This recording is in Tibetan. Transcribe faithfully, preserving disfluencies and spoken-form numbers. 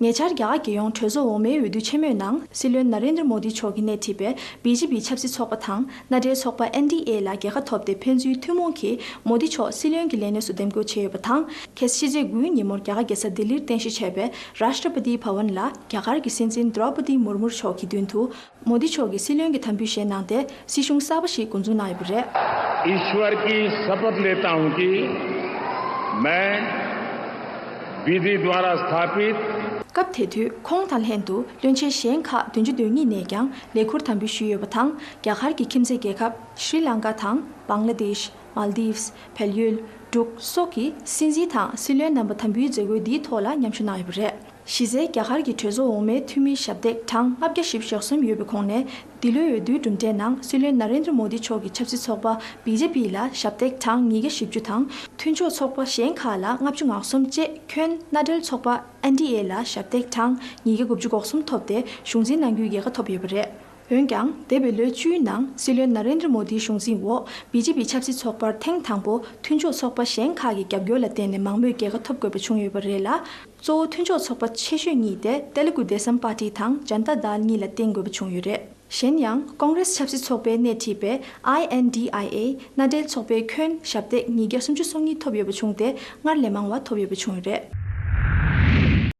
ཉེ་ཆར་རྒྱ་གར་རྒྱལ་ཡོངས་གྲོས་ཚོགས་འོག་མའི་འོས་བསྡུ་ཆེན་མོའི་ནང་སྲིད་བློན་ན་རེན་དྲ་མོ་དི་མཆོག་གིས་སྣེ་ཁྲིད་པའི་བི་ཇེ་པི་ཆབ་སྲིད་ཚོགས་པ་དང་མནའ་འབྲེལ་ཚོགས་པ་ཨེན་ཌི་ཨེ་ལ་རྒྱལ་ཁ་ཐོབ་སྟེ་ཕན་ཚུན་ཐུན་མོང་གིས་མོ་དི་མཆོག་སྲིད་བློན་གྱི་ལས་གནས་སུ་འདེམས་བསྐོ་བྱས་ཡོད་པ་དང་། ཁ་སང་ཕྱི་ཚེས་དགུའི་ཉིན་མོར་རྒྱ་གར་རྒྱལ་ས་ལྡི་ལིར་རྟེན་གཞི་བྱས་པའི་རཱཤ་ཊ་པ་ཏི་བྷ་ཝན་ལ་རྒྱ་གར་གྱི་སྲིད་འཛིན་དྲོ་པ་ཏི་མུར་མུར་མཆོག་གི་མདུན་དུ། མོ་དི་མཆོག་གིས་སྲིད་བློན་གྱི་དམ་འབུལ་བཞེས་གནང་སྟེ་སྲིད་གཞུང་གསར་པ་ཞིག་འགོ་འཛུགས་གནང་ཡོད་པ་རེད། ईश्वर की शपथ लेता हूं कि मैं विधि द्वारा स्थापित སྐབས་དེ་དུས་ཁོང་དང་ལྷན་དུ་བློན་ཆེན་གཞན་ཁག་བདུན་ཅུ་དོན་གཉིས་ནས་ཀྱང་ལས་འཁུར་དམ་འབུལ་ཞུས་ཡོད་པ་དང་། རྒྱ་གར་གྱི་ཁྱིམ་མཚེས་རྒྱལ་ཁབ་ཤྲི་ལང་ཀ་དང་། བང་ལ་དེཤ། མལ་དིབས། བལ་ཡུལ། འབྲུག་སོགས་ཀྱི་སྲིད་འཛིན་དང་སྲིད་བློན་རྣམ་པ་དམ་འབུལ་མཛད་སྒོའི་འདིའི་ཐོག་ལ་མཉམ་ཞུགས་གནང་ཡོད་པ་རེད། གཞི་རྩའི་རྒྱ་གར་གྱི་གྲོས་ཚོགས་འོག་མའི་འཐུས་མི་ཞབས་སྟེགས་གྲངས་ལྔ་བརྒྱ་བཞི་བཅུ་ཞེ་གསུམ་ཡོད་པའི་ཁོངས་ནས། འདི་ལོའི་འོས་བསྡུའི་གྲུབ་འབྲས་ནང་སྲིད་བློན་ན་རེན་དྲ་མོ་དི་མཆོག་གི་ཆབ་སྲིད་ཚོགས་པ་བི་ཇེ་པི་ལ་ཞབས་སྟེགས་གྲངས་ཉིས་བརྒྱ་བཞི་བཅུ་དང་། མཐུན་ཕྱོགས་ཚོགས་པ་གཞན་ཁག་ལ་ལྔ་བཅུ་ང་གསུམ་བཅས། ཁྱོན་མནའ་འབྲེལ་ཚོགས་པ་ཨེན་ཌི་ཨེ་ལ་ཞབས་སྟེགས་གྲངས་ཉིས་བརྒྱ་དགུ་བཅུ་གོ་གསུམ་ཐོབ་སྟེ་གཞུང་འཛིན་གནང་རྒྱུའི་རྒྱལ་ཁ་ཐོབ་ཡོད་པ་རེད། འོན་ཀྱང་། འདས་པའི་ལོ་བཅུའི་ནང་སྲིད་བློན་ན་རེན་དྲ་མོ་དིའི་གཞུང་འཛིན་འོག་བི་ཇེ་པི་ཆབ་སྲིད་ཚོགས་པར་ཐེངས་དང་པོ་མཐུན་ཕྱོགས་ཚོགས་པ་གཞན་ཁག་གི་རྒྱབ་སྐྱོར་ལ་བརྟེན་ནས་མང་མོས་རྒྱལ་ཁ་ཐོབ་དགོས་པ་བྱུང་ཡོད་པ་རེད་ལ། གཙོ་བོ་མཐུན་ཕྱོགས་ཚོགས་པ་ཆེ་ཤོས་གཉིས་ཏེ་ཏེ་ལུ་གུ་དེ་སམ་པར་ཊི་དང་ཇན་ཏ་དལ་གཉིས་ལ་བརྟེན་དགོས་པ་བྱུང་ཡོད་རེད། གཞན་ཡང་། ཀོང་རེས་ཆབ་སྲིད་ཚོགས་པས་སྣེ་ཁྲིད་པའི་ཨའི་ཨེན་ཌི་ཨའི་ཨེ་མནའ་འབྲེལ་ཚོགས་པས་ཁྱོན་ཞབས་སྟེགས་ཉིས་བརྒྱ་སུམ་ཅུ་སོ་གཉིས་ཐོབ་ཡོད་པ་བྱུང་སྟེ། སྔར་ལས་མང་བ་ཐོབ་ཡོད་པ་བྱུང་ཡོད་རེད།